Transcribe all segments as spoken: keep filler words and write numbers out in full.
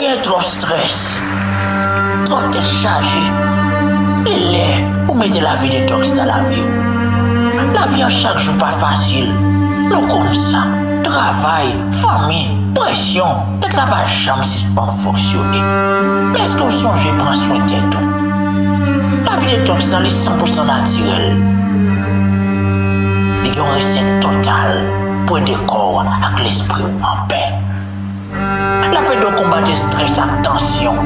Gen twòp strès, twòp tèt chaje. Li lè pou mete lavi detòks nan lavi w. Lavi an chak jou pa fasil. Nou konn sa. Travay, fanmi, presyon, tèt la pa janm sispann fonksyone. Men èske w sonje pran swen tèt ou? Lavi detòks lan, li san pou san natirèl. Li gen yon resèt total pou ede kò w ak lespri w anpè. L ap ede w konbat estrès ak tansyon.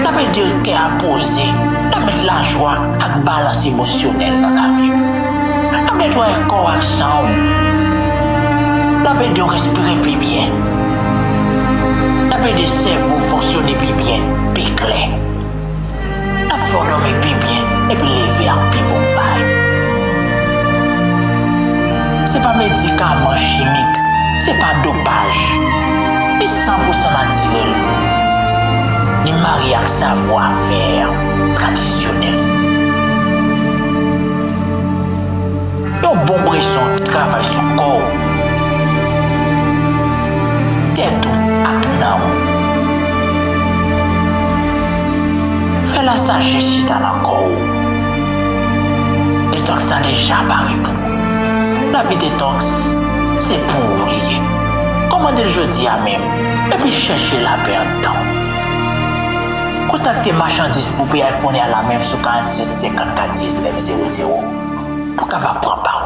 L ap ede kè a poze. L ap met lajwa ak balans emosyonèl nan lavi w. L ap netwaye kò w ak san w. L ap ede w respire pi byen. L ap ede sèvo w fonksyone pi byen, pi klè. L ap fè w dòmi pi byen epi leve ak pi bon vayb. Se pa medikaman chimik, se pa dopaj. Li san pou san natirèl. Li marye ak savwa fè tradisyonèl. Yon bon presyon travay sou kò w, tèt ou ak nanm ou. Fè lasajès chita nan kò w. Detòks la deja pare pou ou. Lavi detòks, se pou ou li ye. Kòmande l jodi a menm, epi chèche lapè anndan w. Kontakte machandiz pou piyay kounye a la menm sou karannsenk senkannkat diznèf zewo zewo pou w kapab pran pa.